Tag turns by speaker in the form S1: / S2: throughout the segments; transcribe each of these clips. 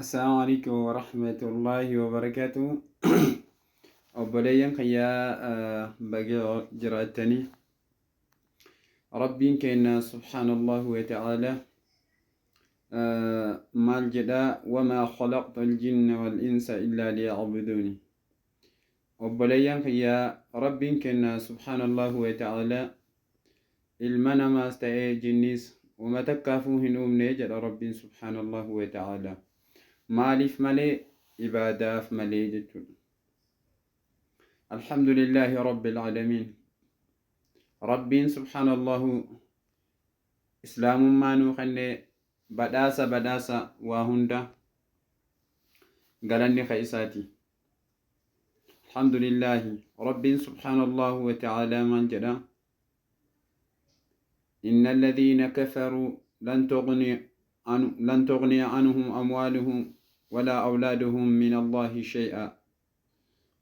S1: Assalaamu alaikum warahmatullaahi wabarakaatu. Obboleeyyan kiyyaa, baga jiraattanii. Rabbiin keenya subhaanallahu wa ta'ala maal jedhaa? Wamaa khalaqtu aljinna wal insa illaa liya'buduuni. Obboleeyyan kiyyaa, Rabbiin keenya subhaanallahu wa ta'ala ilma namaas ta'ee jinniis uma takkaafuu hin uumne jedha Rabbiin subhaanallahu wa ta'ala. Maaliif malee? Ibaadaaf malee jechuudha. Alhamdulillaahi Rabbil aalamiin. Rabbiin subhaanallahu islaamummaa nuu kennee, badhaasa badhaasa waa hunda galanni ka isaati. Alhamdulillaahi, Rabbiin subhaanallahu wa ta'ala maal jedha? Inna alladhiina kafaruu lan tughniya anhum amwaaluhum walaa awlaaduhum min Allahi shay'a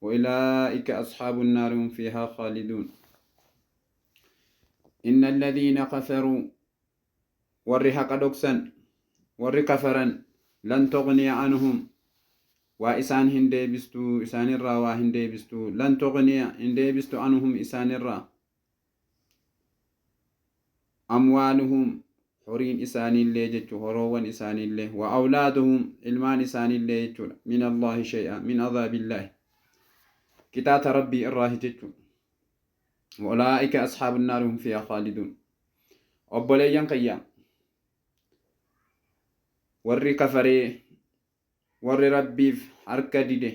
S1: wa ulaa'ika asxaabu nnaari hum fiihaa khaaliduun. Inna alladhiina kafaruu, warri haqa dhoksan, warri kafaran, lan tughniya anhum, waa isaan hin deebistu, isaanirraa waa hin deebistu, lan tughniya, hin deebistu, anhum, isaanirraa, amwaaluhum, horiin isaaniillee jechu, horoowwan isaaniillee, wa awlaaduhum, ilmaan isaaniillee jechuudha, min Allaahi shay'a, min adhaabillaahi, qixaaxa Rabbii irraahi jechu. Wa ulaa'ika asxaabu nnaari hum fiihaa khaaliduun. Obboleeyyan kiyya, warri kafaree, warri Rabbiif harka dide,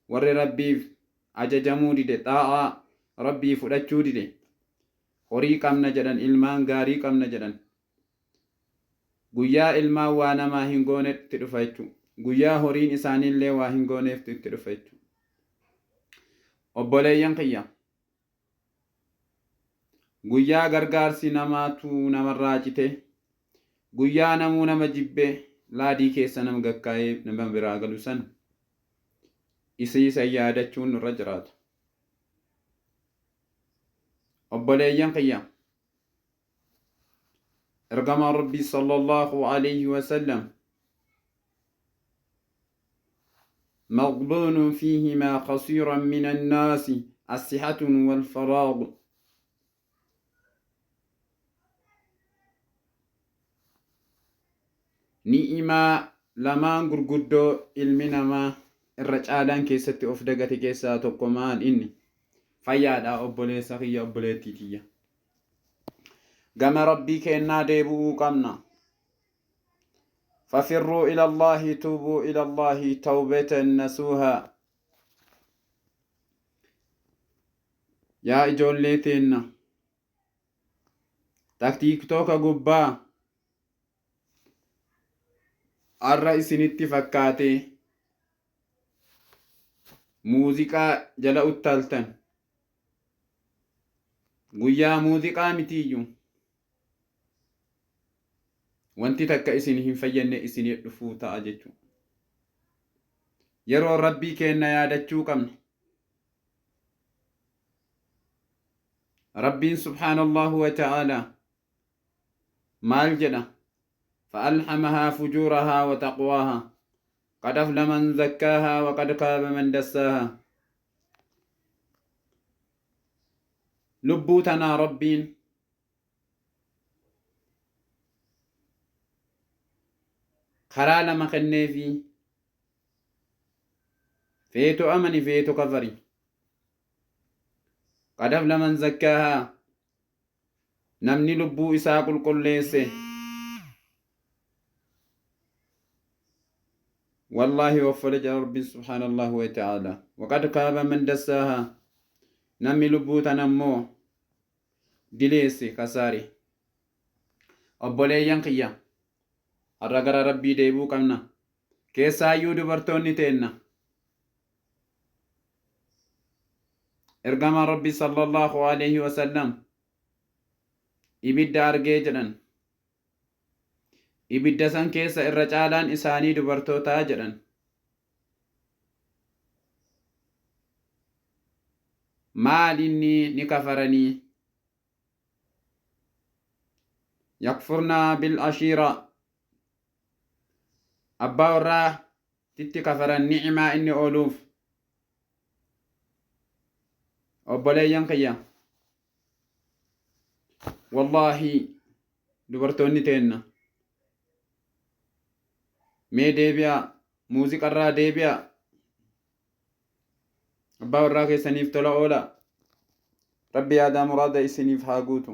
S1: warri Rabbiif ajajamuu dide, xaa'aa Rabbii fudhachuu dide, horii qabna jedhan, ilmaan gaarii qabna jedhan, guyyaa ilmaan waa namaa hin goonetti dhufa jechuu, guyyaa horiin isaaniillee waa hin gooneeftu itti dhufa jechuu. Obboleeyyan kiyya, guyyaa gargaarsi namaatu namarraa cite, guyyaa namuu nama jibbe, laadii keessa nama gakkaa'ee nama biraa galu san, isii san yaadachuun nurra jiraata. Obboleeyyan kiyya, ergamaan Rabbii sallallahu alayhi wasallam, مغبون فيهما كثيرا من الناس الصحة والفراغ. Ni'imaa lamaan gurguddoo ilmi namaa irra caalaan keessatti of dagate keessaa tokko maal inni? Fayyaadha. Obboleessa kiyya, obboleettii tiyya, gama Rabbii keennaa deebi'uu qabna. Fafirruu ila Allaahi, tuubuu ila Allaahi tawbatan nasuuha. Yaa ijoollee teenna taktiiktooka gubbaa arra isinitti fakkaatee muuziqaa jala uttaaltan, guyyaa muuziqaa mitiiyyuu wanti takka isin hin fayyadne isinii dhufuu ta'a jechuudha. Yeroo Rabbii keenna yaadachuu qabna. Rabbiin subhaanallahu wa ta'ala maal jedha? فألحمها فجورها وتقواها قد أفلح من زكاها وقد خاب من دساها. Lubbuu tanaa Rabbiin karaa lama kenneefi, feetu amani, feetu kafari. قد أفلح من زكاها, namni lubbuu isaa qulqulleesse wallaahi waffale jedha Rabbiin subhaanallahu wa ta'ala. وقد خاب من دساها, namni lubbuu tana immoo dileesse kasaare. Obboleeyyan kiyya, har'a gara Rabbii deebi'uu qabna, keessaayyuu dubartoonni teenna. Ergamaan Rabbii sallallahu alaihi wasallam ibidda argee jedhan. Ibidda san keessa irra caalaan isaanii dubartootaa jedhan. Maal inni? Ni kafaranii, yakfurnaa bil ashiira. Abbaa warraa titti kafaran ni'imaa inni ooluuf. Obboleeyyan kiyya, wallaahi dubartoonni teenna mee deebi'aa, muuziqarraa deebi'aa, abbaa warraa keessaniif tola oola. Rabbi yaadaa muraada isiniif haa guutu.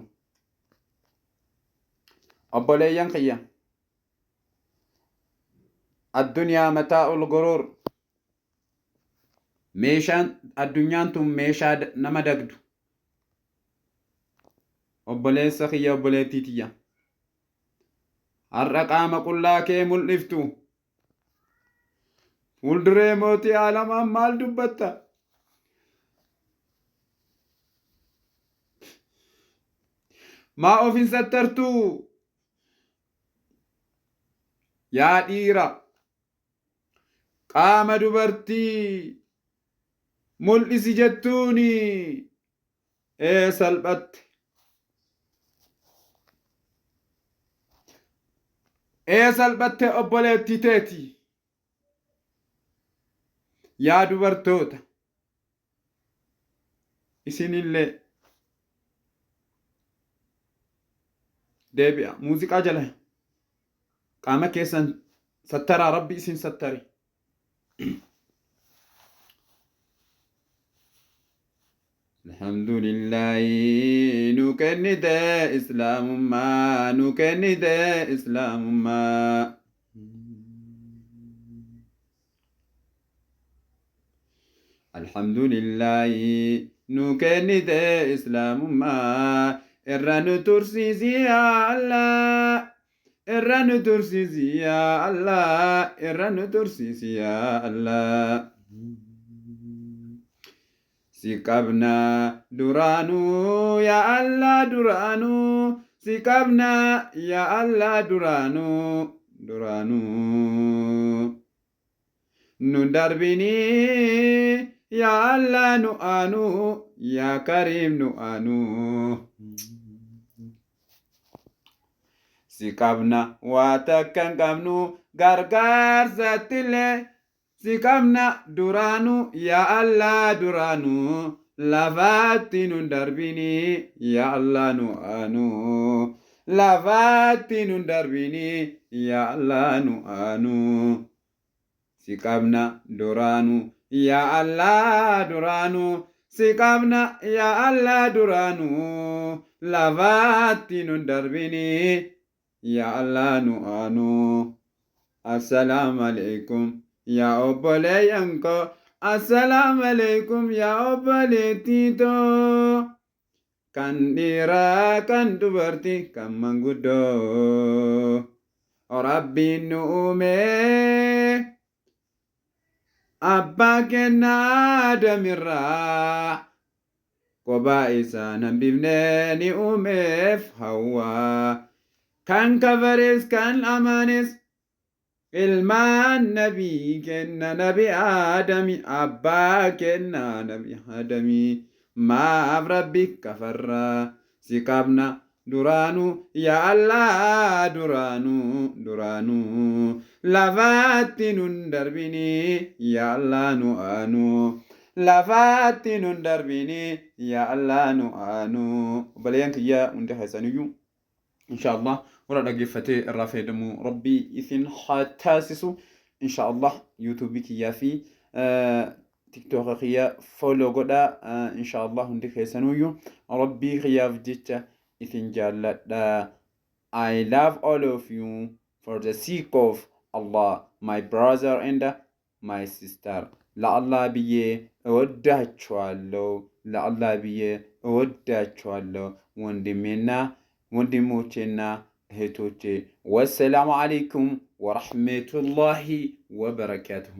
S1: Obboleeyyan kiyya, addunyaa mataa'ul guruur, meeshaan addunyaan tun meeshaa nama dagdu. Obboleessa kiyya, obboleettii tiyya, har'a qaama qullaa kee mul'iftu, fuulduree mootii aalamaan maal dubbatta? Maa of hin sattartuu? Yaa dhiira qaama dubartii mul'isi jettuuni, ee salphatte. Ee salphatte obboleettii teeti. Yaa dubartoota, isinillee deebi'a muuziqaa jala, qaama keessan sattaraa, Rabbi isin sattare. Alhamdulillahi, nu kennite islaamummaa, nu kennite islaamummaa. Alhamdulillahi, nu kennite islaamummaa, irra nu tursiisi yaa Allah, irra nu tursiisi yaa Allah, irra nu tursiisi yaa Allah. Si qabna duraanuu yaa Allah, duraanuu si qabna yaa Allah, duraanuu, duraanuu. Nu darbinii yaa Allah, nu aanuu yaa Kariim, nu aanuu. Si qabna, waa takka hin qabnu gargaarsattillee. Si qabna duraanuu yaa Allah, duraanuu, lafaatti nun darbinii yaa Allah, nu aanuu. Lafaatti nun darbinii yaa Allah, nu aanuu. Si qabna duraanuu yaa Allah, duraanuu si qabna yaa Allah, duraanuu lafaatti nun darbinii yaa Allah, nu aanuu. Assalaamu alaikum yaa obboleeyyan koo, assalaamu alaikum yaa obboleettii too, kan dhiiraa, kan dubartii, kan manguddoo. Rabbiin nu uumee abbaa kenna Aadamirraa, kophaa isaa hambifnee ni uumeef Hawwaa. Kan kafares kan amanes ilmaan nabii kenna nabi Aadami, abbaa kenna nabi Aadami. Maaf Rabbi kafarraa? Si qabna duraanuu yaa Allah, duraanuu, duraanuu lafaatti nun darbinii yaa Allah, nu aanuu. Lafaatti nun darbinii yaa Allah, nu aanuu. Obboleeyyan kiyya, hundi keessaniyyuu insha Allah warra dhaggeeffatee irraa fayyadamu Rabbi isin haa taasisu. Insha Allah yuutuubii kiyyaa fi TikToka kiyya follow godha insha Allah. Hundi keessanuyyuu Rabbii kiyyaaf jecha isin jaalladha. I love all of you for the sake of Allah, my brother and my sister. ለአላህ ብዬ እወዳችኋለሁ፣ ለአላህ ብዬ እወዳችኋለሁ ወንድሜና ወንድሞቼና እህቶቼ። ወሰላሙ አለይኩም ወረሕመቱላሂ ወበረካቱሁ።